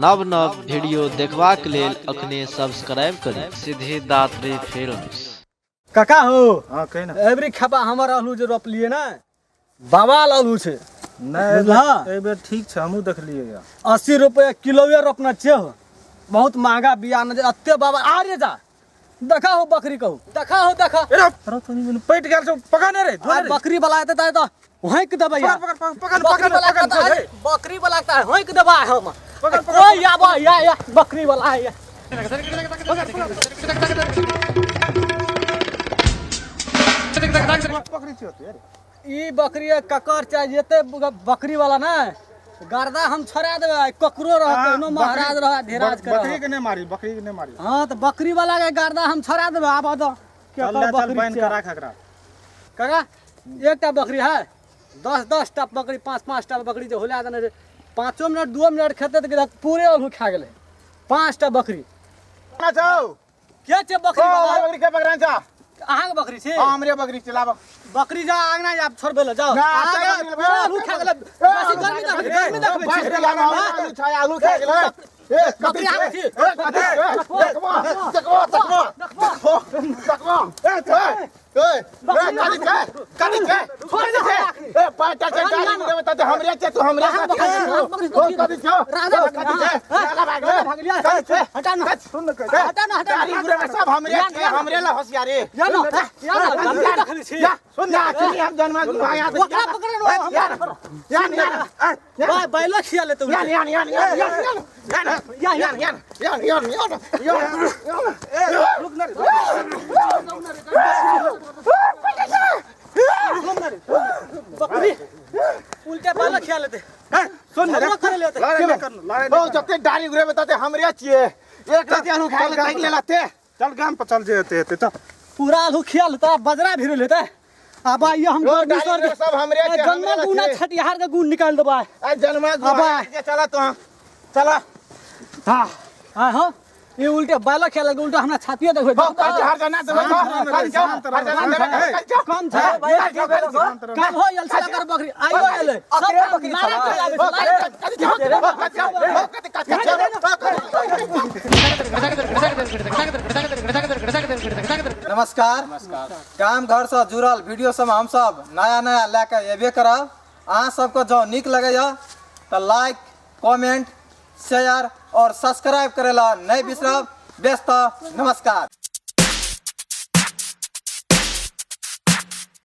नव नव वीडियो देखबाक लेल अखने सब्सक्राइब करी सिद्धिदात्री फिल्म्स। काका हो। हाँ, कही ना। एबरी खेपा हमर आलू जे रोपलिए ना, बवाल आलू छै। नहीं। बुझलह? एहि बेर ठीक छै, हमहूँ देखलियै या। 80 रुपया किलोए रोपना छियै हो, बहुत महंगा बिया न एते बाबा। आरे जा देखा हो, बकरी कहू, देखा हो, देखा। अरे तनी मनी पटि गेल छौ, पकड़ ने रे, धो आ ने रे। बकरी वाला एते तऽ होंक देबै यार। पकड़, पकड़, पकड़, बकरी पकड़, वाला पकड़, एते पकड़, बकरी वाला एते होंक देबै हम। पकड़, पकड़। ओए आबा या या बकरी वाला है या। पकड़ी छियो तू, अरे। ई बकरी ककर चाहे जते बकरी वाला ना गर्दा हम छोड़ा देबै, ककरो रह, केहनो महाराज रह, धीराज के बकरी रह। के नहीं मारी, बकरी के नहीं मारी। हाँ तऽ बकरी वाला के गर्दा हम छोड़ा देबै, आबऽ दऽ। चल केकर ले, चल बकरी बान्हि छियै? के राख एकरा। काका, एकटा बकरी है, 10 10 टा बकरी, 5 5 टा बकरी जे हुला देने छै, 5 मिनट 2 मिनट खेतै तऽ गिरह पूरे आलू खा गेलै 5 टा बकरी। ना जाओ। के छै बकरी ओ वाला? बकरी के पकड़न जा। अहाँके बकरी छै? हां, हमरे बकरी चलाब। बकरी जा आंगना आब छोड़बै लए जाओ। ना, अहाँके चल, पूरा आलू खा गेलै। बेसी गर्मी देखबै, गर्मी देखबै बाँस छी। के लाना, आलू छै, आलू खा गेलै। ए बकरी कथी आबै छै? छी। ए कथी छै? देखबो, देखबो, देखबो, देखबो, देखबो। ए ए ए ए कथी छै? कथी छै? कथी छै? ए पाटा छै, गाड़ी में देबै त हमरे छै, तू हमरे अहाँके साथ बकरी छै। छै, अहाँके बकरी ओ कथी छौ? राजा ओ कथी छै? राजा भाग गेलै। भाग गेलै। कथी छै? हटा ना। सुन न, कह। हटा ना, हटा ना। गाड़ी घुरे में सब हमरे छै, हमरे ला होशियारी। या ना, या ना, गर्मी देखबै छी। या सुन ना, चली हम जन्म भाग। ओकरा पकड़े रो, हम या या या। बाय बैलो खिया लेते। या या या या या या या या या या या या या। रुक ना रे, रुक ना रे। बकरी उल्टा बैलो खिया लेते। सुन ना रे। झगड़ो करे लेते। ओ जते डाली घुरे में तते हमरे छिए, एक रति आलू खाए ले ले लाते। चल गाम पर चल जे, हेते हेते चल। पूरा आलू खिया लेता, बजरा भिड़ लेते। अब आइए हम ओ गर्मी डाली सर घुरे सब हमरे छै, जन्मा हमरे गुना छै। छटिहार के गुण निकाल देबा। आ जन्मा अबा। के चला तो, चला। हाँ हाँ हाँ, ये उल्टे बैलो खिया लगे, उल्टा हमरा छातिए देखबै। हो कल हर जाना देबे, कल जाओ हर जाना देबे, कल जाओ। कम छै, कम हो गेल छै। कर बकरी आइयो एलै सब बकरी नारा कर आबै छै, लाइन। नमस्कार। गाम घरसँ जुड़ल वीडियो सब हमसब नया नया लए कऽ एबे करब। अहाँ सबके जँ नीक लगैए तऽ लाइक, कमेंट, शेयर और सब्सक्राइब करै लए नहि बिसरब। व्यस्त, नमस्कार।